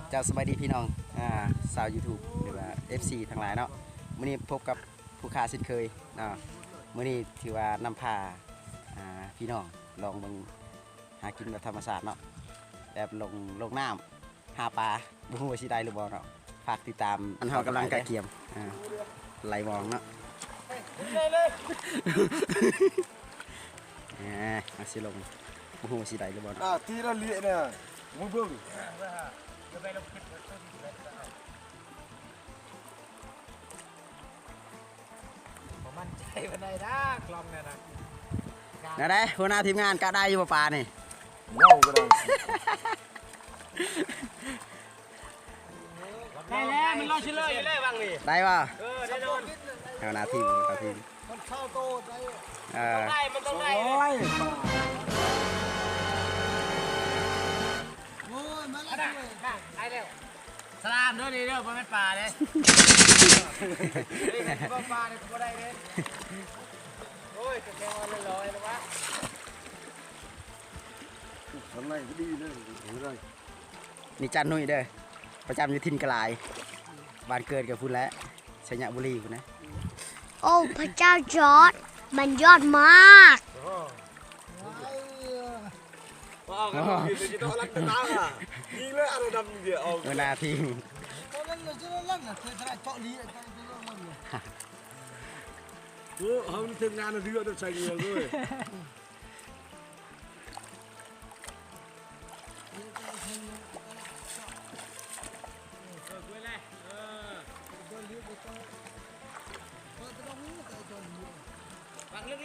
ເຈົ້າ ສະບາຍດີພີ່ນ້ອງ ອ່າ ຊາວຢູທູບ ຫຼືວ່າເອັຟຊີທັງຫຼາຍເນາະ. ມື້ນີ້ພົບກັບຜູ້ຄ້າເຊັ່ນເຄີຍເນາະ. ມື້ນີ້ຖືວ່ານຳພາ ອ່າ ພີ່ນ້ອງລອງເບິ່ງ ຫາກິນແບບທຳມະຊາດເນາະ ແບບລົງ ລົງນ້ຳຫາປາ ບໍ່ຮູ້ວ່າຊິໄດ້ຫຼືບໍ່ເນາະ. ຝາກຕິດຕາມ ອັນເຮົາກຳລັງກະກຽມ ອ່າ ໄລ່ມອງເນາະ. ເອີ ເຮົາຊິລົງ ບໍ່ຮູ້ຊິໄດ້ຫຼືບໍ່ເນາະ. ອ່າ ຕີລະລຽນະ ມາເບິ່ງ ບໍ່ໝັ້ນໃຈປານໃດນະ ກລ້ອງນັ້ນນະ. ແນວໃດ ຫົວໜ້າທີມງານ ກະໄດ້ຢູ່ບໍ່ປານີ້? ເວົ້າກໍໄດ້. ໄດ້ແລ້ວ ມັນລອຍຊິເລີຍ ໄດ້ບໍ່? ເອີ ແນ່ນອນ ເອົາໜ້າທີມ ເອົາທີມ ມັນຊາວໂຕໄດ້ ເອີ ໄດ້ ມັນຕ້ອງໄດ້ ໂອ້ຍ ໂອ້ຍ ມາແລ້ວ ໄດ້ແລ້ວ. ສະຫຼາມເດີນີ້ເດີ ບໍ່ແມ່ນປາເດ້ ເອີ ບໍ່ປານີ້ບໍ່ໄດ້ເດ້. ໂອ້ຍ ກະແຄ່ວ່າລອຍໆແລ້ວວະ ທາງໃນກໍດີເດີ ບໍ່ໄດ້. ນີ້ຈານນຸ້ຍເດີ ປະຈຳຢູ່ຖິ່ນກະຫຼາຍ ບ້ານເກີດກໍພຸ້ນແຫຼະ ໄຊຍະບູລີພຸ້ນນະ. ໂອ້ ພະເຈົ້າຈອດ ມັນຍອດມາກ. ຫົວໜ້າທີມ ໂອ້ ເຮົາເຮັດງານເດືອດໃສ່ເຫື່ອເວີຍ.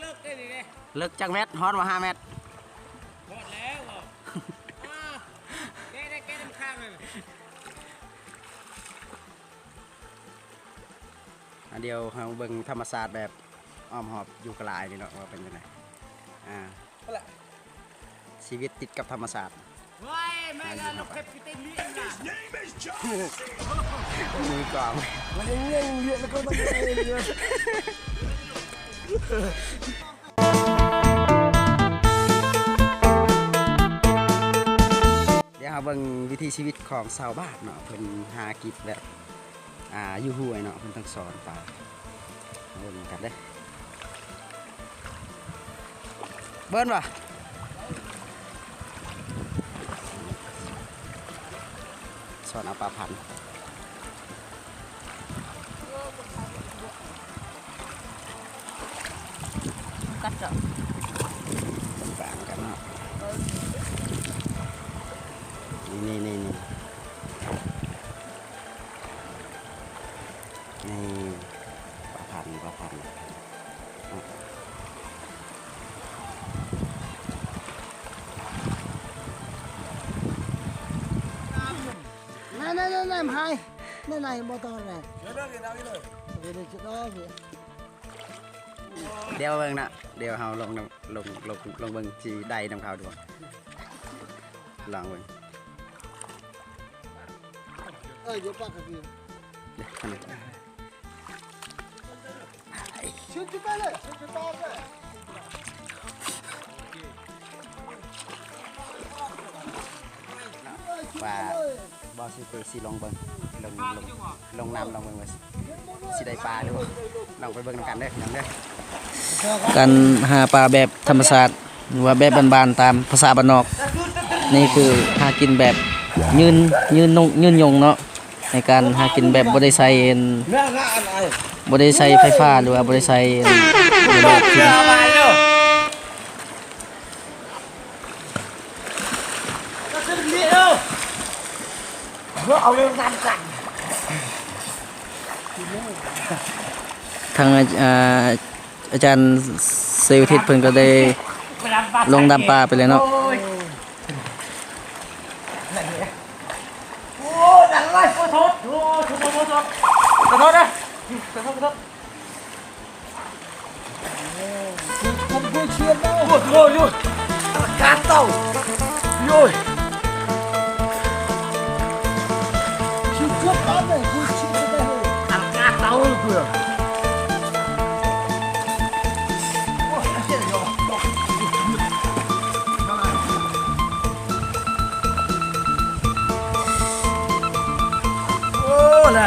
ເລິກໆ ເດີນີ້ເດ້ ເລິກຈັກແມັດ? ຮອດບໍ່ ຫ້າແມັດ? ຮອດແລ້ວ ອ່າ ແກະໄດ້ ແກະນຳຂ້າງນັ້ນ. ອ່າ ດຽວເຮົາເບິ່ງທຳມະຊາດແບບອ້ອມຮອບຢູ່ກະຫຼາຍນີ້ເນາະ ວ່າເປັນຈັ່ງໃດ. ອ່າ ຊີວິດຕິດກັບທຳມະຊາດ. ໂອ້ຍ ແມ່ນລະ ລູກເຫັບກິເຕັນລີນະ ມືກອງ ມັນຍັງເງື້ອງເລືອດ ແລ້ວກໍມັນເງື້ອງ. ດຽວເຮົາເບິ່ງວິຖີຊີວິດຂອງຊາວບ້ານເນາະ ເພິ່ນຫາກິນແບບ ອ່າ ຢູ່ຫ້ວຍເນາະ ເພິ່ນຕ້ອງສອນປາ ເບິ່ງກັນເດີ ເບິ່ງວ່າ ສອນເອົາປາພັນ. ກັດເຈາະ ຕ່າງກັນເນາະ ນີ້ໆໆໆ ນີ້ ປາພັນ ປາພັນ. ນັ້ນໆໆໆ ຫາຍ ນັ້ນໆ ບໍ່ຕ້ອງແລ້ວ ດຽວເບິ່ງນະ ດຽວເຮົາລົງນຳ ລົງ ລົງ ລົງເບິ່ງຊິໄດ້ນຳເຂົາຢູ່ບໍ່ ລອງເບິ່ງ. ເອີ ຢູ່ປາກກະເບນ ວ່າ ບໍ່ຊິໄປ ຊິລອງເບິ່ງ ລອງ ລອງ ລອງນຳ ລອງເບິ່ງວ່າຊິໄດ້ປາຫຼືບໍ່ ລອງໄປເບິ່ງນຳກັນເດີພີ່ນ້ອງເດີ. ການຫາປາແບບທຳມະຊາດ ຫຼືວ່າແບບບ້ານໆ ຕາມພາສາບ້ານນອກ ນີ້ຄືຫາກິນແບບຍືນ ຍືນຍົງ ຍືນຍົງເນາະ ໃນການຫາກິນແບບບໍ່ໄດ້ໃຊ້ ບໍ່ໄດ້ໃຊ້ໄຟຟ້າ ຫຼືວ່າບໍ່ໄດ້ໃຊ້ ເອົາເລື່ອງນຳກັນ ທາງ ອາ ອາຈານເຊວທິດເພິ່ນກໍໄດ້ລົງດຳປາໄປແລ້ວເນາະ. ໂອ້ຍ ດັງເລີຍ ໂອ້ຍ ໂທດ ໂອ້ຍ ໂທດ ໂທດ ໂທດ ຂໍໂທດເດີ ຂໍໂທດ ຂໍໂທດ. ໂອ້ຍ ໂອ້ຍ ໂອ້ຍ ອາກາດເຕົາ ໂອ້ຍ ອາກາດເຕົາເພື່ອ. ໜາ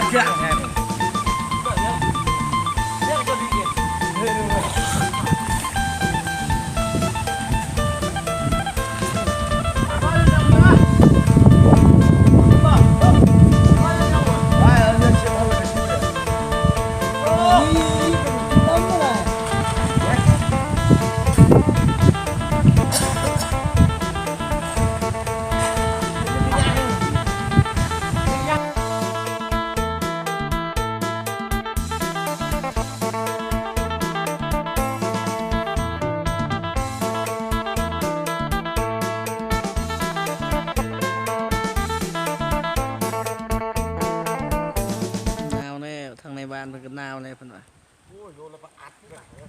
ວແນ່ ທາງໃນບ້ານເພິ່ນກໍໜາວແນ່ເພິ່ນວ່າ. ໂອ້ຍ ໂລລະປະອັດເດ້.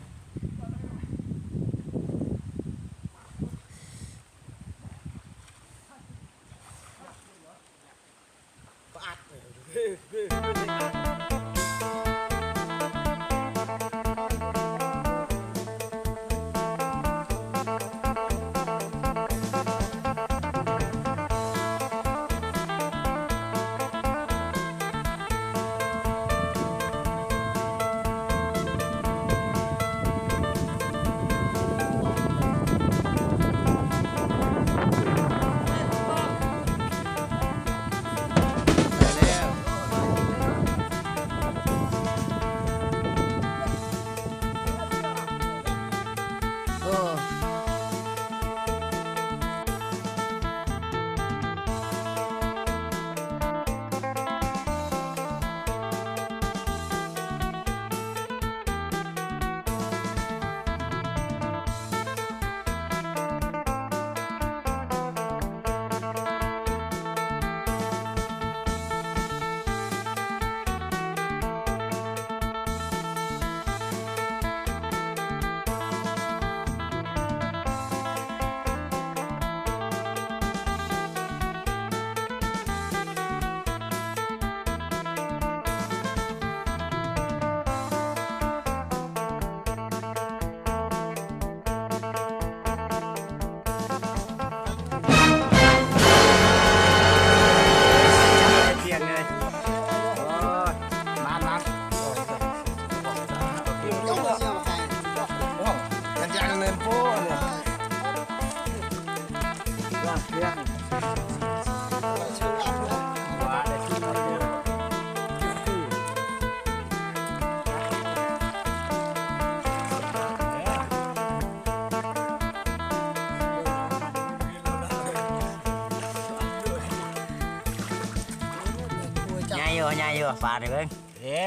ໃຫຍ່ຢູ່ ໃຫຍ່ຢູ່ ປານີ້ເບິ່ງ ເອີ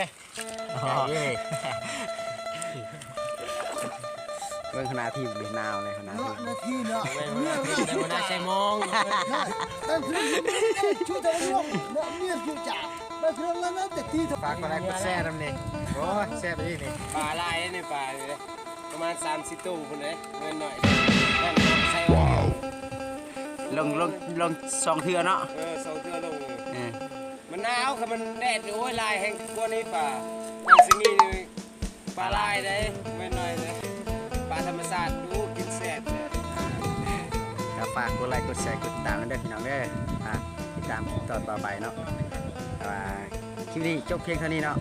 ເບິ່ງຫົວໜ້າທີມນີ້ ໜາວເລີຍຫົວໜ້າທີມ ເນາະ ໜ້າທີ່ເນາະ ຫົວໜ້າໃສ່ໂມງ ເນາະ ຕັ້ງຄືນ ຊຸດຕະຫຼວງ ເນາະ ເມຍຈຸຈາ ມາເທື່ອລະນັ້ນແຕ່ຕີ ຝາກກົດໄລກົດແຊນຳນີ້ ໂອ້ຍ ແຊບອີ່ຫຼີນີ້ ປາຫຼາຍເດ້ນີ້ ປານີ້ເດ້ ປະມານສາມສີ່ໂຕພຸ້ນເດ້ ເງິນໜ້ອຍ ໃສ່ ລົງ ລົງ ລົງສອງເທື່ອເນາະ ເອີ ສອງເທື່ອລົງ ເອີ ມັນໜາວ ຄັນມັນແດດ ໂອ້ຍ ຫຼາຍແຮງກວ່ານີ້ປາ ປາຊິມີນີ້ ປາຫຼາຍເດ້ ແມ່ນໜ້ອຍເດ້ ປາທຳມະຊາດ ໂອ້ ກິນແຊບເດ້ ກໍຝາກກົດໄລກົດແຊກົດຕິດຕາມນຳເດີພີ່ນ້ອງເດີ ອ່າ ຕິດຕາມຄລິບຕອນຕໍ່ໄປເນາະ ແຕ່ວ່າຄລິບນີ້ຈົບພຽງເທົ່ານີ້ເນາະ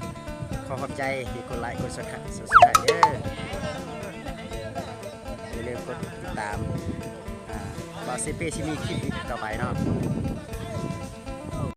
ຂໍຂອບໃຈທີ່ກົດໄລກົດຊັບສະໄຄຣບເດີ ຢ່າລືມກົດຕິດຕາມ ອ່າ ບ່າວເຊເປ້ຊິມີຄລິບອີກຕໍ່ໄປເນາະ.